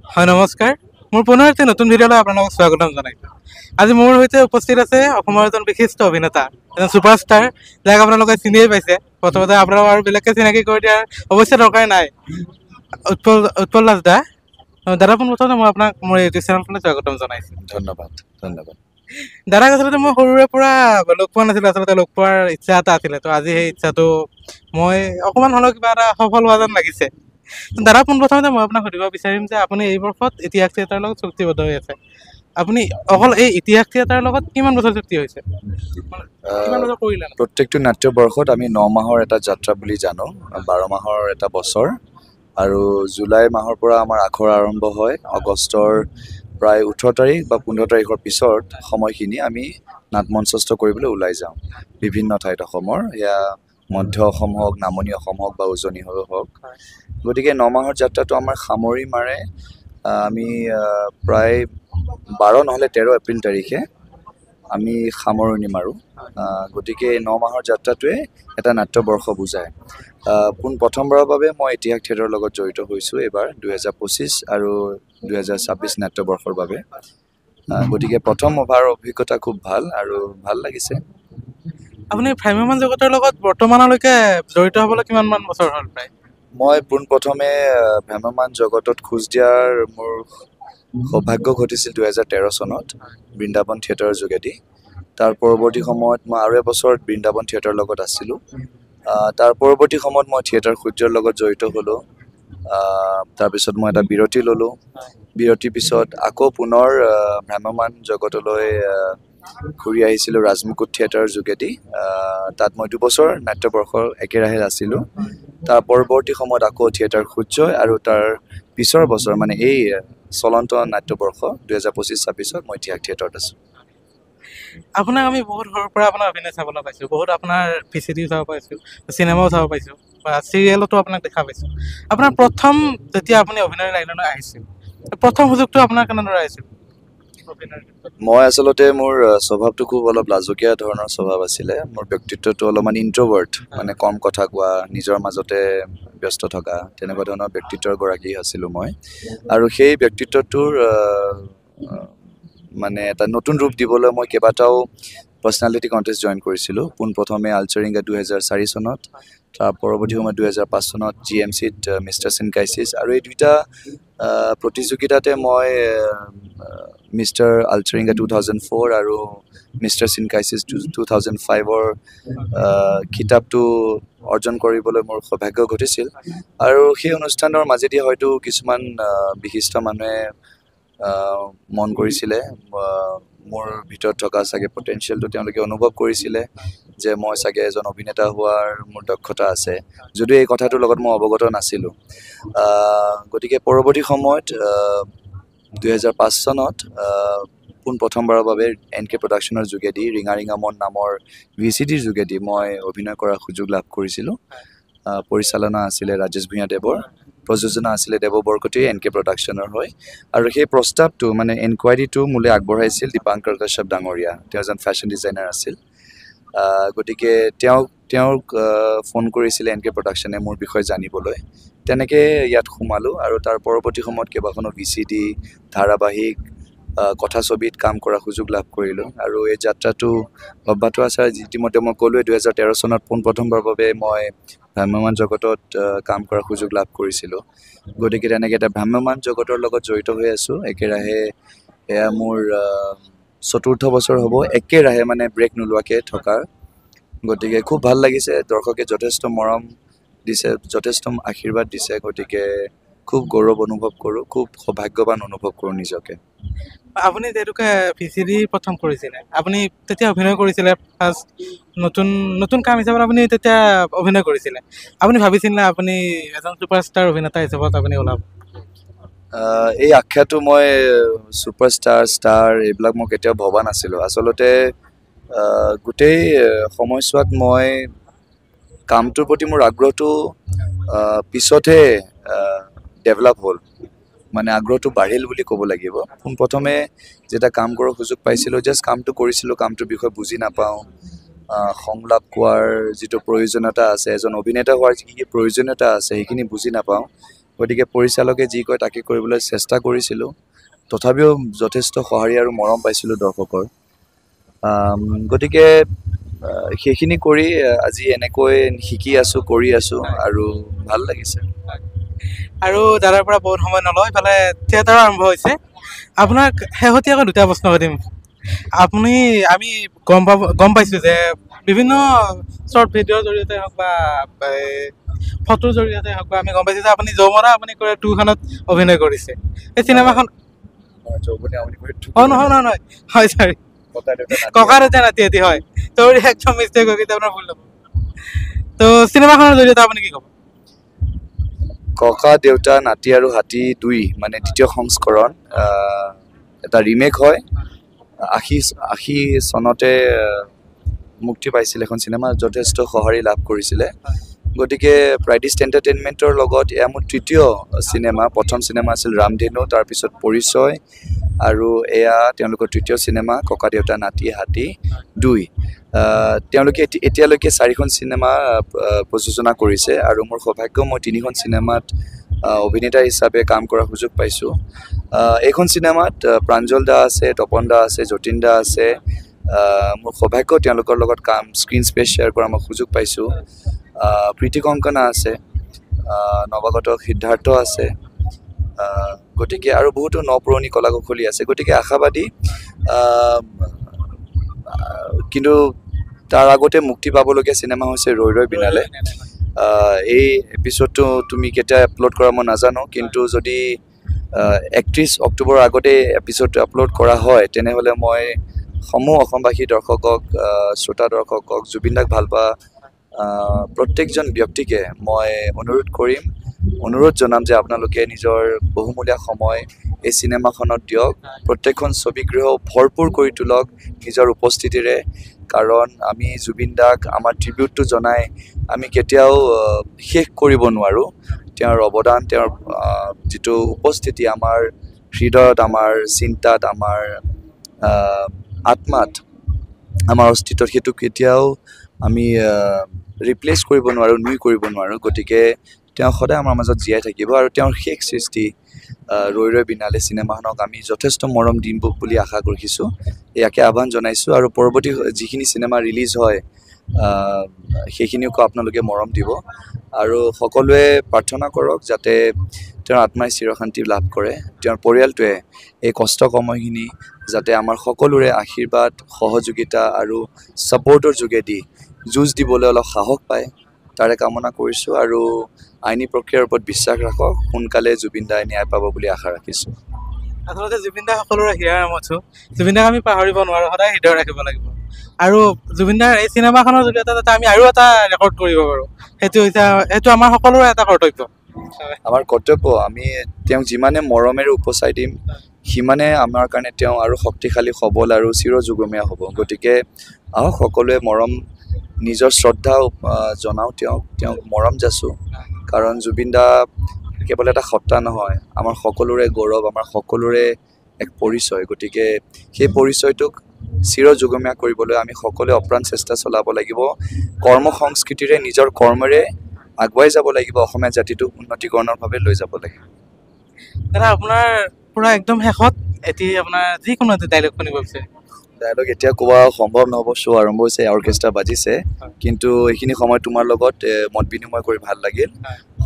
হয়, নমস্কাৰ। মোৰ পুনৰ এটি নতুন ভিডিঅ'লৈ আপোনালোকক স্বাগতম জনাইছোঁ। আজি মোৰ সৈতে উপস্থিত আছে অসমৰ এজন বিশিষ্ট অভিনেতা, এজন ছুপাৰষ্টাৰ, যাক আপোনালোকে চিনিয়েই পাইছে। প্ৰথমতে আপোনালোক আৰু বেলেগকৈ চিনাকি কৰি দিয়াৰ অৱশ্যে দৰকাৰ নাই, উৎপল দাস দা। দাদা, পোনপ্ৰথমে মই আপোনাক মোৰ ইউটিউব চেনেলখনলৈ স্বাগতম জনাইছোঁ। ধন্যবাদ, ধন্যবাদ। দাদাক আচলতে মই সৰুৰে পৰা লগ পোৱা নাছিলোঁ, আচলতে লগ পোৱাৰ ইচ্ছা এটা আছিলে, তো আজি সেই ইচ্ছাটো মই অকণমান হ'লেও কিবা এটা সফল হোৱা যেন লাগিছে। দাদা, পোনপ্ৰথমতে মই আপোনাক সুধিব বিচাৰিম যে আপুনি এই বৰ্ষত ইতিহাস থিয়েটাৰৰ লগত চুক্তিবদ্ধ হৈ আছে। আপুনি অকল এই ইতিহাস থিয়েটাৰৰ লগত কিমান বছৰ চুক্তি হৈছে, কিমান বছৰ কৰিলে? প্ৰত্যেকটো নাট্যবৰ্ষত আমি 9 মাহৰ এটা যাত্ৰা বুলি জানো, 12 মাহৰ এটা বছৰ। আৰু জুলাই মাহৰ পৰা আমাৰ আখৰ আৰম্ভ হয়। আগষ্টৰ প্ৰায় 18 তাৰিখ বা 15 তাৰিখৰ পিছত সময়খিনি আমি নাট মঞ্চস্থ কৰিবলৈ ওলাই যাওঁ বিভিন্ন ঠাইত অসমৰ, সেয়া মধ্য অসম হওক, নামনি অসম হওক বা উজনি হওক। গতিকে 9 মাহৰ যাত্ৰাটো আমাৰ সামৰি মাৰে আমি প্ৰায় 12 নহ'লে 13 এপ্ৰিল তাৰিখে আমি সামৰণি মাৰোঁ। গতিকে এই 9 মাহৰ যাত্ৰাটোৱে এটা নাট্যবৰ্ষ বুজায়। পোন প্ৰথমবাৰৰ বাবে মই ইতিহাস থিয়েটাৰৰ লগত জড়িত হৈছোঁ এইবাৰ 2025 আৰু 2026 নাট্যবৰ্ষৰ বাবে। গতিকে প্ৰথম অভাৰ অভিজ্ঞতা খুব ভাল আৰু ভাল লাগিছে। আপুনি ভ্ৰাম্যমাণ জগতৰ লগত বৰ্তমানলৈকে জড়িত হ'বলৈ কিমানমান বছৰ হ'ল প্ৰায়? মই পোনপ্ৰথমে ভ্ৰাম্যমাণ জগতত খোজ দিয়াৰ মোৰ সৌভাগ্য ঘটিছিল 2013 চনত বৃন্দাবন থিয়েটাৰৰ যোগেদি। তাৰ পৰৱৰ্তী সময়ত মই আৰু এবছৰ বৃন্দাবন থিয়েটাৰৰ লগত আছিলোঁ। তাৰ পৰৱৰ্তী সময়ত মই থিয়েটাৰ সূৰ্যৰ লগত জড়িত হ'লোঁ। তাৰপিছত মই এটা বিৰতি ল'লোঁ। বিৰতিৰ পিছত আকৌ পুনৰ ভ্ৰাম্যমাণ জগতলৈ ঘূৰি আহিছিলোঁ ৰাজমুকুট থিয়েটাৰৰ যোগেদি। তাত মই 2 বছৰ নাট্যবৰ্ষ একেৰাহে আছিলোঁ। তাৰ পৰৱৰ্তী সময়ত আকৌ থিয়েটাৰ সূৰ্য আৰু তাৰ পিছৰ বছৰ মানে এই চলন্ত নাট্যবৰ্ষ 2025-26ত মই ইতিহাস থিয়েটাৰত আছোঁ। আপোনাক আমি বহুত সৰুৰ পৰা আপোনাৰ অভিনয় চাবলৈ পাইছোঁ, বহুত আপোনাৰ ভি চি ডিও চাব পাইছোঁ, চিনেমাও চাব পাইছোঁ বা চিৰিয়েলতো আপোনাক দেখা পাইছোঁ। আপোনাৰ প্ৰথম যেতিয়া আপুনি অভিনয় লাইনলৈ আহিছিল, প্ৰথম সুযোগটো আপোনাৰ কেনেদৰে আহিছিল? মই আচলতে মোৰ স্বভাৱটো খুব অলপ লাজকীয়া ধৰণৰ স্বভাৱ আছিলে। মোৰ ব্যক্তিত্বটো অলপমান ইণ্ট্ৰভাৰ্ট, মানে কম কথা কোৱা, নিজৰ মাজতে ব্যস্ত থকা তেনেকুৱা ধৰণৰ ব্যক্তিত্বৰ গৰাকী আছিলোঁ মই। আৰু সেই ব্যক্তিত্বটোৰ মানে এটা নতুন ৰূপ দিবলৈ মই কেইবাটাও পাৰ্চনেলিটি কণ্টেষ্ট জইন কৰিছিলোঁ। পোনপ্ৰথমে আলচাৰিংগা 2004 চনত, তাৰ পৰৱৰ্তী সময়ত 2005 চনত জি এম চিত মিষ্টাৰ চিনকাইচিছ। আৰু এই দুইটা প্ৰতিযোগিতাতে মই মিষ্টাৰ আলচাৰিংগা 2004 আৰু মিষ্টাৰ চিনকাইচিছ 2005ৰ খিতাপটো অৰ্জন কৰিবলৈ মোৰ সৌভাগ্য ঘটিছিল। আৰু সেই অনুষ্ঠানৰ মাজেদি হয়তো কিছুমান বিশিষ্ট মানুহে মন কৰিছিলে, মোৰ ভিতৰত থকা চাগে পটেঞ্চিয়েলটো তেওঁলোকে অনুভৱ কৰিছিলে যে মই চাগে এজন অভিনেতা হোৱাৰ মোৰ দক্ষতা আছে, যদিও এই কথাটোৰ লগত মই অৱগত নাছিলোঁ। গতিকে পৰৱৰ্তী সময়ত 2005 চনত পোনপ্ৰথমবাৰৰ বাবে এন কে প্ৰডাকশ্যনৰ যোগেদি ৰিঙা ৰিঙা মন নামৰ ভি চি ডিৰ যোগেদি মই অভিনয় কৰাৰ সুযোগ লাভ কৰিছিলোঁ। পৰিচালনা আছিলে ৰাজেশ ভূঞা দেৱৰ, প্ৰযোজনা আছিলে দেৱ বৰকটীৰ এন কে প্ৰডাকশ্যনৰ হৈ। আৰু সেই প্ৰস্তাৱটো মানে এনকুৱাৰীটো মোলৈ আগবঢ়াইছিল দীপাংকৰ কাশ্যপ ডাঙৰীয়া, তেওঁ এজন ফেশ্বন ডিজাইনাৰ আছিল। গতিকে তেওঁক ফোন কৰিছিলে এন কে প্ৰডাকশ্যনে মোৰ বিষয়ে জানিবলৈ। তেনেকৈ ইয়াত সোমালোঁ আৰু তাৰ পৰৱৰ্তী সময়ত কেইবাখনো ভি চি ডি, ধাৰাবাহিক, কথাছবিত কাম কৰাৰ সুযোগ লাভ কৰিলোঁ। আৰু এই যাত্ৰাটো অব্যাহত আছে। ইতিমধ্যে মই ক'লোৱে, 2013 চনত পোনপ্ৰথমবাৰৰ বাবে মই ভ্ৰাম্যমাণ জগতত কাম কৰাৰ সুযোগ লাভ কৰিছিলোঁ। গতিকে তেনেকৈ এটা ভ্ৰাম্যমাণ জগতৰ লগত জড়িত হৈ আছোঁ একেৰাহে। এয়া মোৰ চতুৰ্থ বছৰ হ'ব একেৰাহে মানে ব্ৰেক নোলোৱাকৈ থকাৰ। গতিকে খুব ভাল লাগিছে, দৰ্শকে যথেষ্ট মৰম দিছে, যথেষ্ট আশীৰ্বাদ দিছে। গতিকে খুব গৌৰৱ অনুভৱ কৰোঁ, খুব সৌভাগ্যৱান অনুভৱ কৰোঁ নিজকে। আপুনি যিহেতুকে ভি চি ডি প্ৰথম কৰিছিলে, আপুনি তেতিয়া অভিনয় কৰিছিলে, ফাৰ্ষ্ট নতুন নতুন কাম হিচাপত আপুনি তেতিয়া অভিনয় কৰিছিলে, আপুনি ভাবিছিল নে আপুনি এজন ছুপাৰষ্টাৰ অভিনেতা হিচাপত আপুনি ওলাব? এই আখ্যাটো মই ছুপাৰষ্টাৰ, ষ্টাৰ এইবিলাক মই কেতিয়াও ভবা নাছিলোঁ। আচলতে গোটেই সময়ছোৱাত মই কামটোৰ প্ৰতি মোৰ আগ্ৰহটো পিছতহে ডেভেলপ হ'ল, মানে আগ্ৰহটো বাঢ়িল বুলি ক'ব লাগিব। পোনপ্ৰথমে যেতিয়া কাম কৰাৰ সুযোগ পাইছিলোঁ, জাষ্ট কামটো কৰিছিলোঁ, কামটোৰ বিষয়ে বুজি নাপাওঁ। সংলাপ কোৱাৰ যিটো প্ৰয়োজনীয়তা আছে, এজন অভিনেতা হোৱাৰ কি কি প্ৰয়োজনীয়তা আছে সেইখিনি বুজি নাপাওঁ। গতিকে পৰিচালকে যি কয় তাকে কৰিবলৈ চেষ্টা কৰিছিলোঁ। তথাপিও যথেষ্ট সঁহাৰি আৰু মৰম পাইছিলোঁ দৰ্শকৰ। গতিকে সেইখিনি কৰি আজি এনেকৈ শিকি আছোঁ, কৰি আছোঁ আৰু ভাল লাগিছে। আৰু দাদাৰ পৰা বহুত সময় নলওঁ, ইফালে থিয়েটাৰো আৰম্ভ হৈছে। আপোনাক শেহতীয়াকৈ দুটা প্ৰশ্ন সুধিম। আমি গম পাইছোঁ যে বিভিন্ন শ্বৰ্ট ভিডিঅ'ৰ জৰিয়তে হওক বা ফটোৰ জৰিয়তে হওক বা আমি গম পাইছোঁ যে আপুনি যৌৱনা আপুনি কৰে 2খনত অভিনয় কৰিছে। এই চিনেমাখন অ নহয় নহয় নহয় হয় চৰি, ককা দেউতা নাতি হাতী, হয় তোৰ একদম মিষ্টেক হৈ গৈছে, আপোনাৰ ভুল হ'ব। তো চিনেমাখনৰ জৰিয়তে আপুনি কি ক'ব? ককা দেউতা নাতি আৰু হাতী 2 মানে দ্বিতীয় সংস্কৰণ, এটা ৰিমেক হয়। 80 চনতে মুক্তি পাইছিল এখন চিনেমা, যথেষ্ট সঁহাৰি লাভ কৰিছিলে। গতিকে প্ৰাইডিষ্ট এণ্টাৰটেইনমেণ্টৰ লগত এয়া মোৰ তৃতীয় চিনেমা। প্ৰথম চিনেমা আছিল ৰামধেনু, তাৰপিছত পৰিচয়, আৰু এয়া তেওঁলোকৰ তৃতীয় চিনেমা ককা দেউতা নাতি হাতী 2। তেওঁলোকে এতিয়ালৈকে 4খন চিনেমা প্ৰযোজনা কৰিছে আৰু মোৰ সৌভাগ্য মই 3খন চিনেমাত অভিনেতা হিচাপে কাম কৰাৰ সুযোগ পাইছোঁ। এইখন চিনেমাত প্ৰাঞ্জল দা আছে, তপন দা আছে, যতীন দা আছে। মোৰ সৌভাগ্য তেওঁলোকৰ লগত কাম, স্ক্ৰীণ স্পেচ শ্বেয়াৰ কৰাৰ মই সুযোগ পাইছোঁ। প্ৰীতি কংকনা আছে, নৱাগত সিদ্ধাৰ্থ আছে, গতিকে আৰু বহুতো ন পুৰণি কলা কুশলী আছে। গতিকে আশাবাদী। কিন্তু তাৰ আগতে মুক্তি পাবলগীয়া চিনেমা হৈছে ৰৈ ৰৈ বিনালে। এই এপিছ'ডটো তুমি কেতিয়া আপলোড কৰা মই নাজানো, কিন্তু যদি 31 অক্টোবৰৰ আগতে এপিছ'ডটো আপলোড কৰা হয় তেনেহ'লে মই সমূহ অসমবাসী দৰ্শকক, শ্ৰোতা দৰ্শকক, জুবিন দাক ভাল পোৱা প্ৰত্যেকজন ব্যক্তিকে মই অনুৰোধ কৰিম, অনুৰোধ জনাম যে আপোনালোকে নিজৰ বহুমূলীয়া সময় এই চিনেমাখনত দিয়ক। প্ৰত্যেকখন ছবিগৃহ ভৰপূৰ কৰি তোলক নিজৰ উপস্থিতিৰে, কাৰণ আমি জুবিন দাক আমাৰ ট্ৰিবিউটটো জনাই আমি কেতিয়াও শেষ কৰিব নোৱাৰোঁ। তেওঁৰ অৱদান, তেওঁৰ যিটো উপস্থিতি আমাৰ হৃদয়ত, আমাৰ চিন্তাত, আমাৰ আত্মাত, আমাৰ অস্তিত্বত, সেইটো কেতিয়াও আমি ৰিপ্লেচ কৰিব নোৱাৰোঁ, নুই কৰিব নোৱাৰোঁ। গতিকে তেওঁ সদায় আমাৰ মাজত জীয়াই থাকিব আৰু তেওঁৰ শেষ সৃষ্টি ৰৈ ৰৈ বিনালে চিনেমাখনক আমি যথেষ্ট মৰম দিম বুলি আশা ৰাখিছোঁ, ইয়াকে আহ্বান জনাইছোঁ। আৰু পৰৱৰ্তী যিখিনি চিনেমা ৰিলিজ হয় সেইখিনিকো আপোনালোকে মৰম দিব আৰু সকলোৱে প্ৰাৰ্থনা কৰক যাতে তেওঁৰ আত্মাই চিৰশান্তি লাভ কৰে, তেওঁৰ পৰিয়ালটোৱে এই কষ্ট সময়খিনি যাতে আমাৰ সকলোৰে আশীৰ্বাদ, সহযোগিতা আৰু ছাপৰ্টৰ যোগেদি যুঁজ দিবলৈ অলপ সাহস পায়, তাৰে কামনা কৰিছোঁ। আৰু আইনী প্ৰক্ৰিয়াৰ ওপৰত বিশ্বাস ৰাখক, সোনকালে জুবিন দাই ন্যায় পাব বুলি আশা ৰাখিছোঁ। আচলতে জুবিন দা সকলোৰে হিয়াৰ আমঠু, জুবিন দাক আমি পাহৰিব নোৱাৰোঁ, সদায় হৃদয় ৰাখিব লাগিব। আৰু জুবিন দাৰ এই চিনেমাখনৰ জৰিয়তে যাতে আমি আৰু এটা ৰেকৰ্ড কৰিব পাৰোঁ, সেইটো আমাৰ সকলোৰে এটা কৰ্তব্য। আমাৰ কৰ্তব্য, আমি তেওঁক যিমানে মৰমেৰে উপচাই দিম সিমানে আমাৰ কাৰণে তেওঁ আৰু শক্তিশালী, সবল আৰু চিৰযুগমীয়া হ'ব। গতিকে আহক সকলোৱে মৰম, নিজৰ শ্ৰদ্ধা জনাওঁ তেওঁক, তেওঁক মৰম যাচোঁ, কাৰণ জুবিন দা কেৱল এটা সত্তা নহয়, আমাৰ সকলোৰে গৌৰৱ, আমাৰ সকলোৰে এক পৰিচয়। গতিকে সেই পৰিচয়টোক চিৰযুগমীয়া কৰিবলৈ আমি সকলোৱে অপ্ৰাণ চেষ্টা চলাব লাগিব, কৰ্ম সংস্কৃতিৰে, নিজৰ কৰ্মেৰে আগুৱাই যাব লাগিব, অসমীয়া জাতিটোক উন্নতিকৰণৰ বাবে লৈ যাব লাগিব। দাদা, আপোনাৰ পুৰা একদম শেষত এটি আপোনাৰ যিকোনো এটা ডাইলগ শুনিব বিচাৰিম। ডাইলগ এতিয়া কোৱা সম্ভৱ নহ'ব, শ্ব' আৰম্ভ হৈছে, অৰ্কেষ্ট্ৰা বাজিছে, কিন্তু এইখিনি সময় তোমাৰ লগত মত বিনিময় কৰি ভাল লাগিল।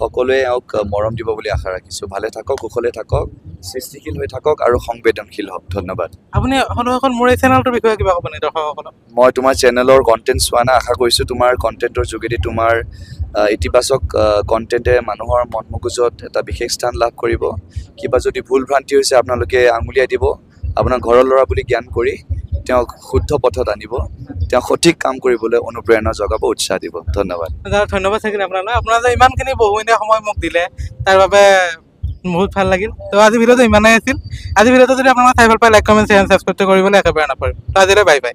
সকলোৱে এওঁক মৰম দিব বুলি আশা ৰাখিছোঁ। ভালে থাকক, কুশলে থাকক, সৃষ্টিশীল হৈ থাকক আৰু সংবেদনশীল হওক। ধন্যবাদ। আপুনি সদস্যসকল মোৰ এই চেনেলটোৰ বিষয়ে কিবা ক'ব নেকি দৰ্শকসকলক? মই তোমাৰ চেনেলৰ কণ্টেণ্ট চোৱা নাই, আশা কৰিছোঁ তোমাৰ কণ্টেণ্টৰ যোগেদি তোমাৰ ইতিবাচক কণ্টেণ্টে মানুহৰ মন মগজুত এটা বিশেষ স্থান লাভ কৰিব। কিবা যদি ভুল ভ্ৰান্তি হৈছে আপোনালোকে আঙুলিয়াই দিব, আপোনাৰ ঘৰৰ ল'ৰা বুলি জ্ঞান কৰি তেওঁক শুদ্ধ পথত আনিব, তেওঁক সঠিক কাম কৰিবলৈ অনুপ্ৰেৰণা জগাব, উৎসাহ দিব। ধন্যবাদ দাদা, ধন্যবাদ থাকিল আপোনালৈ। আপোনাৰ যে ইমানখিনি বহুমূলীয়া সময় মোক দিলে তাৰ বাবে বহুত ভাল লাগিল। তো আজি ভিডিঅ'টো ইমানেই আছিল। আজি ভিডিঅ'টো যদি আপোনালোকে চাই ভাল পায়, লাইক, কমেণ্ট, শ্বেয়াৰ, ছাবস্ক্ৰাইব কৰিবলৈ একেবাৰে নাপাহৰিব। তো আজিলৈ বাই বাই।